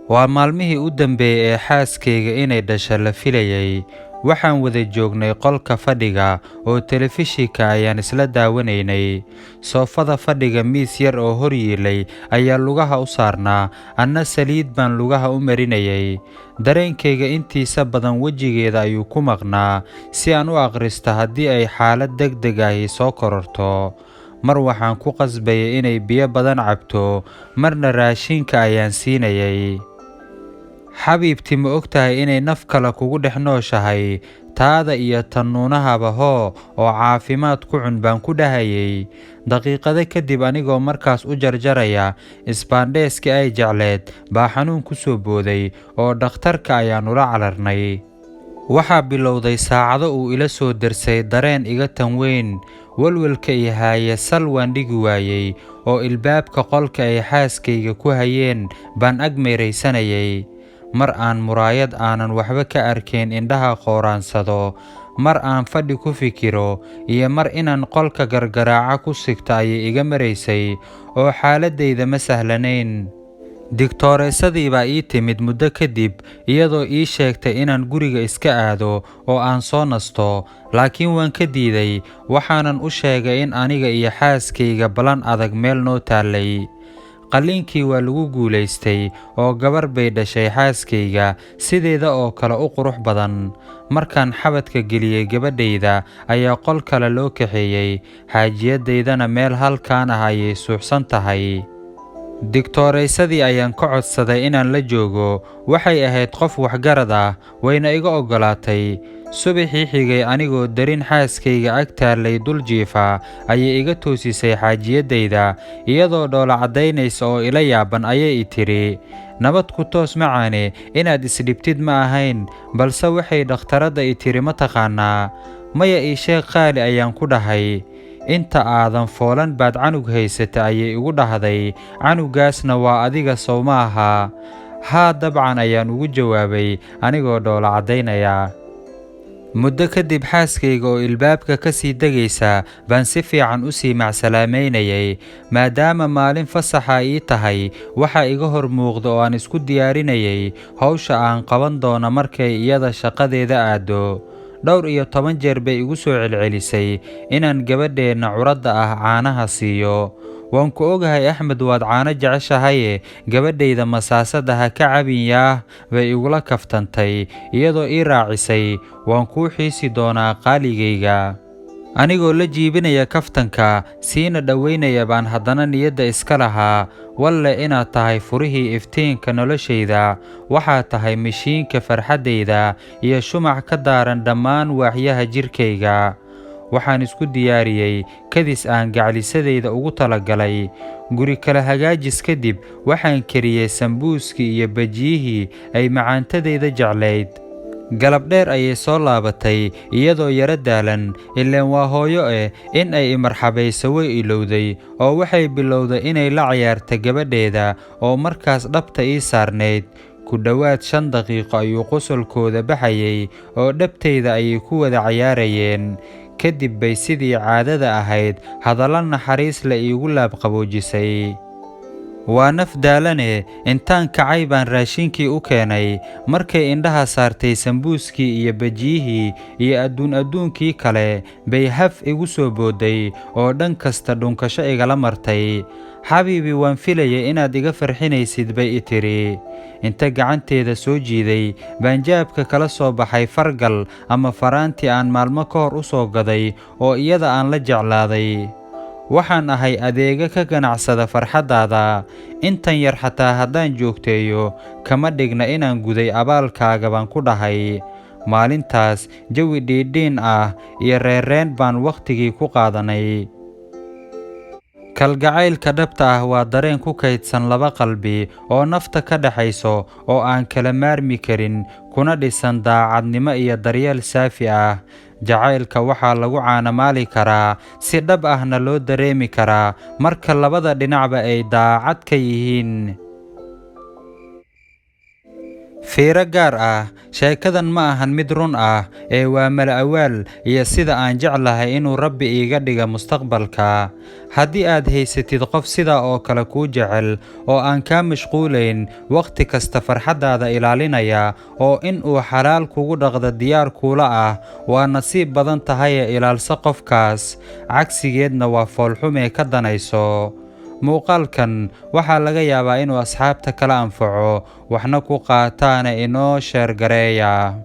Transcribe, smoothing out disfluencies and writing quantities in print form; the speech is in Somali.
Waa maalmihii u dambeeyay ee xaaskayga inay dhasho la filayay. Waxaan wada joognay qolka fadhiga oo telefishinka ayaan isla daawanaynay. Soofada fadhiga miis yar oo hor yiilay ayaa lugaha u saarnaa, anna saliid baan lugaha u marinayay. Dareenkayga intiisa badan wejigeeda ayuu ku maqnaa si aan u akhristo haddii ay xaalad degdeg ahi soo kororto. Mar waxaan ku qasbayay inay biyo badan cabto, marna raashinka ayaan siinayay. Xabiibti, ma ogtahay inay naf kale kugu dhex nooshahay? Taada iyo tan nuunahaba hoo oo caafimaad ku cun, baan ku dhahayay. Daqiiqado kadib, anigoo markaas u jarjaraya isbaandheeskii ay jecleed, baa xanuun ku soo booday oo dhakhtarka ayaan ula cararnay. Waxaa bilowday saacado uu ila soo dersay dareen iga tan weyn. Walwalka i haaya sal waan dhigi waayey oo ilbaabka qolka ay xaaskayga ku hayeen baan ag meeraysanayay. Mar aan muraayad aanan waxba ka arkayn indhaha qooraansado, mar aan fadhi ku fikiro, iyo mar inaan qolka gargaraaca ku sigto ayay iga maraysay oo xaaladdayda ma sahlanayn. Digtooreesadii baa ii timid muddo kadib iyadoo ii sheegtay inaan guriga iska aado oo aan soo nasto, laakiin waan ka diiday, waxaanan u sheegay in aniga iyo xaaskayga ballan adag meel noo taallay. Qalliinkii waa lagu guulaystay oo gabar bay dhashay xaaskayga, sideeda oo kale u qurux badan. Markaan xabadka geliyey gabadhayda ayaa qol kale loo kaxeeyey, xaajiyadaydana meel halkaan ah ayay suuxsan tahay. Digtooreysadii ayaan ka codsaday inaan la joogo. Waxay ahayd qof waxgarad ah, wayna iga oggolaatay. Subaxii xigay, anigoo darin xaaskayga ag taallay dul jiifa, ayay iga toosisay xaajiyadayda. Iyadoo dhoola caddaynaysa oo ila yaaban ayay i tidhi, "Nabad ku toos macaane, inaad isdhibtid ma ahayn." Balse waxay dhakhtaradda i tidhi ma taqaanaa? "Maya, ii sheeg qaali," ayaan ku dhahay. "Inta aadan foolan baad canug haysata," ayay igu dhahday. "Canugaasna waa adiga, sow ma aha?" "Haa, dabcan," ayaan ugu jawaabay anigoo dhoola caddaynaya. Muddo kadib, xaaskayga oo ilbaabka ka sii degaysa baan si fiican u sii macsalaameynayay. Maadaama maalin fasaxa ii tahay, waxaa iga hor muuqda oo aan isku diyaarinayay hawsha aan qaban doono markay iyada shaqadeeda aado. Dhowr iyo toban jeer bay igu soo celcelisay inaan gabadheenna curadda ah caanaha siiyo. "Waan ku ogahay Axmed, waad caano jeceshahaye, gabadhayda masaasada ha ka cabin yaah," bay igula kaftantay, iyadoo ii raacisay, "Waan kuu xiisi doonaa qaaligayga." Anigoo la jiibinaya kaftanka siina dhoweynaya baan haddana niyadda iska lahaa, "Walle inaad tahay furihii iftiinka noloshayda. Waxaad tahay mishiinka farxaddayda iyo shumac ka daaran dhammaan waaxyaha jirkayga." Waxaan isku diyaariyey kadis aan gaclisadayda ugu talagalay. Guri kala hagaajis kadib, waxaan kariyey sambuuskii iyo bajiyihii ay macaantadayda jeclayd. Galab dheer ayay soo laabatay iyadoo yaro daalan, ileen waa hooyo eh. In ay imarxabayso way ilowday oo waxay bilowday inay la ciyaarta gabadheeda oo markaas dhabta ii saarnayd. Ku dhowaad 5 daqiiqo ayuu qosolkooda baxayay oo dhabtayda ayay ku wada ciyaarayeen. Kadib bay sidii caadada ahayd hadallo naxariis leh iigu laabqaboojisay. Waa naf daalane, intaan kacay baan raashinkii u keenay. Markay indhaha saartay sambuuskii iyo bajiyihii iyo adduun adduunkii kale bay haf igu soo boodday oo dhan kasta dhunkasho igala martay. "Xabiibi, waan filayay inaad iga farxinaysid," bay i tidhi. Inta gacanteeda soo jiiday baan jaabka kala soo baxay fargal ama faraantii aan maalmo ka hor u soo gaday oo iyada aan la jeclaaday. "Waxaan ahay adeega ka ganacsada farxaddaada. Intan yar xataa haddaan joogteeyo, kama dhigna inaan guday abaalkaaga," baan ku dhahay. Maalintaas jawi dhiidhiin ah iyo reerreen baan wakhtigii ku qaadanay. Kalgacaylka dhabta ah waa dareen ku kaydsan laba qalbi oo nafta ka dhaxayso oo aan kala maarmi karin, kuna dhisan daacadnimo iyo daryeel saafi ah. Jacaylka waxaa lagu caanamaali karaa, si dhab ahna loo dareemi karaa, marka labada dhinacba ay daacad ka yihiin. Fiiro gaar ah, sheekadan ma ahan mid run ah ee waa mala-awaal iyo sida aan jeclahay inuu Rabbi iiga dhiga mustaqbalka. Haddii aad haysatid qof sidaa oo kale kuu jecel oo aan kaa mashquulayn, wakhti kasta farxaddaada ilaalinaya, oo in uu xalaal kugu dhaqdo diyaar kuula ah, waa nasiib badan tahaye ilaalso qofkaas. Cagsigeedna waa foolxumee ka danayso. Muuqaalkan waxaa laga yaabaa inuu asxaabta kala anfaco, waxna ku qaataana inoo sheergareeya.